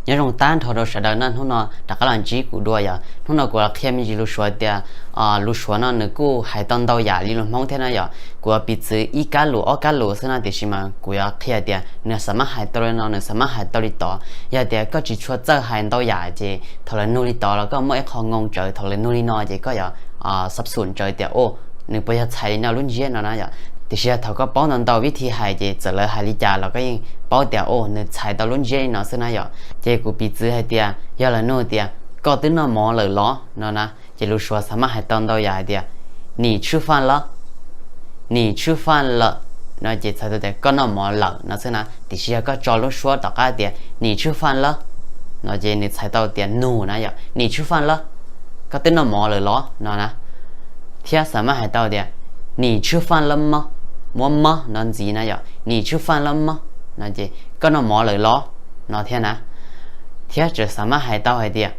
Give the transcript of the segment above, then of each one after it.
Nyob zoo tag nrho rau sawv daws na, hnub no rov qab los ntsib kuv dua yom. Hnub no kuv los qhia me ntsis lus Suav tias, lus Suav no nws kuj hais tau ntau yam li lus Hmoob thiab na yom. Kuv yuav piv txwv ib kab lus ob kab lus xwb na, tiam sis mas kuv yuav qhia tias nws xam maj hais tau li no, nws xam maj hais tau li tod. Yog tias koj tsis tshua txawj hais ntau yam ces thaum lawv nug li tod los koj muaj ib qho ngoo tsawv, thaum lawv nug li no ces koj yuav xab xum tsawv tias, o, nws puas yog txhais li no lub ntsiab no na yom. Tiam sis yog thaum koj paub ntau ntau vib thi hais ces txawm lawv hais li cas los koj yeej paub tias, o, nws txhais tau lub ntsiab li no xwb na yom. Ces kuv piv txwv hais tias yog lawv nug tias, koj twb noj mov lawm los no na, ces lus Suav xam maj hais tau ntau yam hais tias, 你吃饭了吗? 你吃饭了吗? No ces txhais tau tias koj noj mov lawm no xwb na. Tiam sis yog koj tso lub suab tom qab tias 你吃饭了吗? No ces nws txhais tau tias nug na yom, 你吃饭了吗? Koj twb noj mov lawm los no na. Thiab xam maj hais tau tias 你吃饭了吗? Muab 吗 no ntxiv na yom, 你吃饭了吗? No ces koj noj mov lawm los no thiab na. Thiab tseem xam maj hais tau hais tias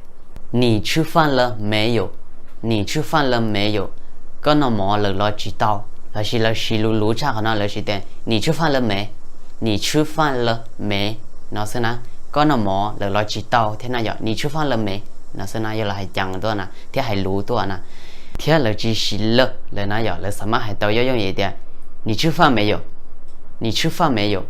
你吃饭了没有? 你吃饭了没有? Koj noj mov lawm los tsis tau? Lossis lawv siv luv luv tshaj qhov no, lawv siv tias 你吃饭了没? 你吃饭了没? No xwb na. Koj noj mov lawm los tsis tau thiab na yom, 你吃饭了没? No xwb na, yog lawv hais ceev tuaj na thiab hais luv tuaj na, thiab lawv tsis siv 了 lawm na yom, lawv xam maj hais tau yooj yooj yim tias 你吃饭没有? 你吃饭没有?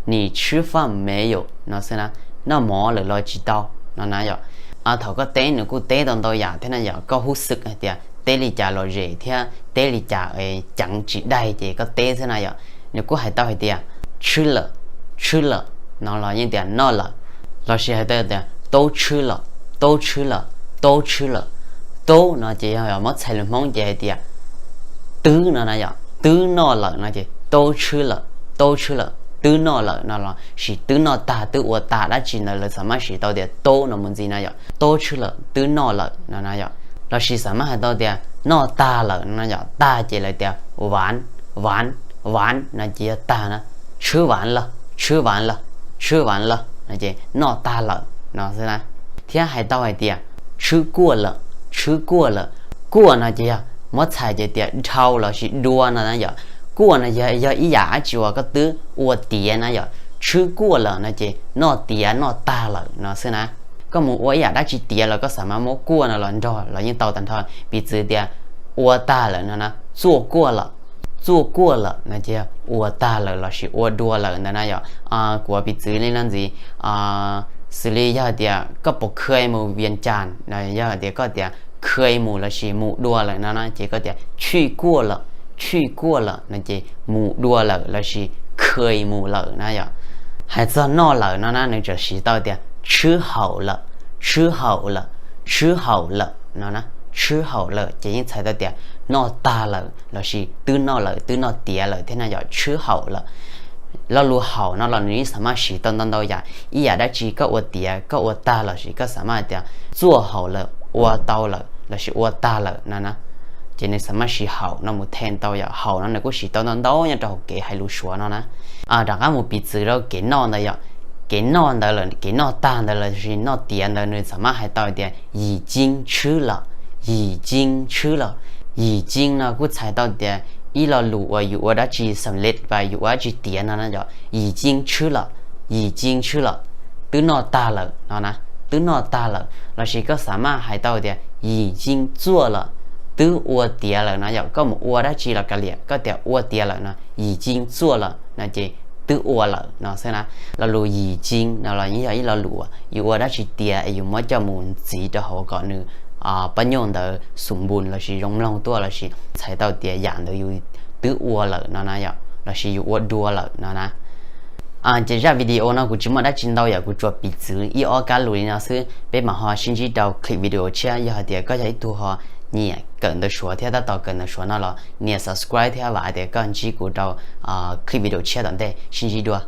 你吃饭没有? No xwb na, noj mov lawm los tsis tau no na yom. Thaum koj teb nws kuj teb tau ntau yam thiab na yom, koj hub xwm hais tias teb li cas lom zem thiab teb li cas ceev tsis daig ces koj teb xwb na yom. Nws kuj hais tau hais tias 吃了, 吃了 no los yeej tias noj lawm, lossis hais tau tias 都吃了, 都吃了, 都吃了. 都 no ces yog muab txhais lus Hmoob ces hais tias twb no na yom, twb noj lawm no ces 都吃了, 都吃了, twb noj lawm no los sis twb noj tag, twb ua tag dab tsi ntawd lawv xam maj siv tau tias 都 no mus ntxiv na yom, 都吃了, twb noj lawm no na yom. Lossis xam maj hais tau tias noj tag lawm no yom, tag ces lawv tias 完, 完, 完 no ces yog tag na, 吃完了, 吃完了, 吃完了 no ces noj tag lawm no xwb na. Thiab hais tau hais tias 吃过了, 吃过了, 过 no ces yog muab txhais ces tias dhau lossis dua no na yom. 过 no yog ib yam dab tsi uas koj twb ua tiav na yom, 吃过了 no ces noj tiav noj tag lawm no xwb na. Koj mus ua ib yam dab tsi tiav los koj xam maj muab 过 no los nrog los yeej tau tag nrho. Piv txwv tias ua tag lawm no na, 做过了, 做过了 no ces ua tag lawm lossis ua dua lawm ntawd na yom. Kuv piv txwv li no ntxiv, xws li yog tias koj puas khaj mus Vias Cas, yog tias koj tias khaj mus lossis mus dua lawm no na ces koj tias 去过了, 去过了 no ces mus dua lawm lossis khaj mus lawm na yom. Hais txog noj lawm no na nws tseem siv tau tias 吃好了, 吃好了, 吃好了 no na, 吃好了 ces yeej txhais tau tias noj tag lawm lossis twb noj lawm, twb noj tiav lawm thiab na yom, 吃好了. Lo lus 好 no los nws yeej xam maj siv tau ntau ntau yam, ib yam dab tsi koj ua tiav koj ua tag lossis koj xam maj tias 做好了, ua tau lawm lossis ua tag lawm no na. Ces nws xam maj siv 好 no mus then tau yom, 好 no nws kuj siv tau ntau ntau nyob rau hauv kev hais lus Suav no na. Rov qab mus piv txwv rau kev noj ntawd yom. Kev noj ntawd lawm, kev noj tag ntawd lossis noj tiav ntawd nws xam maj hais tau tias 已经吃了, 已经吃了. 已经 no kuj txhais tau tias ib lo lus uas yus ua dab tsi สำเร็จไป, yus ua dab tsi tiav no na yom, 已经吃了, 已经吃了, twb noj tag lawm no na, twb noj tag lawm. Lossis koj xam maj hais tau tias 已经做了, twb ua tiav lawm no yom, koj mus ua dab tsi los kav liam, koj tias ua tiav lawm no, 已经做了 no ces twb ua lawm no xwb na. Lo lus 已经 no los yeej yog ib lo lus uas yus ua dab tsi tiav es yus muab coj mus ntxiv rau hauv kom nws pab nyuj ntawd xum npus lossis zoo mloog tuaj lossis txhais tau tias yam ntawd yus twb ua lawm no na yom, lossis yus ua dua lawm no na. Ces zaj video no kuv tsis muaj dab tsi ntau yom, kuv tsuas piv txwv ib ob kab lus li no xwb, peb mam ho sib ntsib rau clip video tshiab. Yog hais tias koj yog ib tug ho nyiam kawm ntawv Suav thiab tab tom kawm ntawv Suav no los nias subscribe thiab vam hais tias koj ntsib kuv rau clip video tshiab tom ntej, sib ntsib dua.